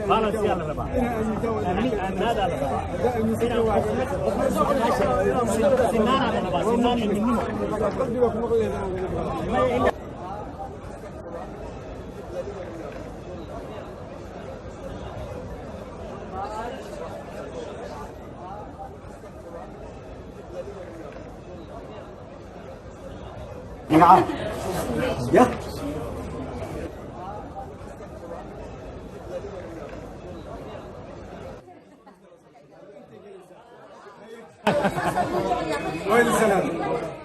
Balance yaa la rabaa, aaminaada la rabaa, sinaanaa la rabaa, sinaan iyo midnimo. Magaca ya? Wayna salaam.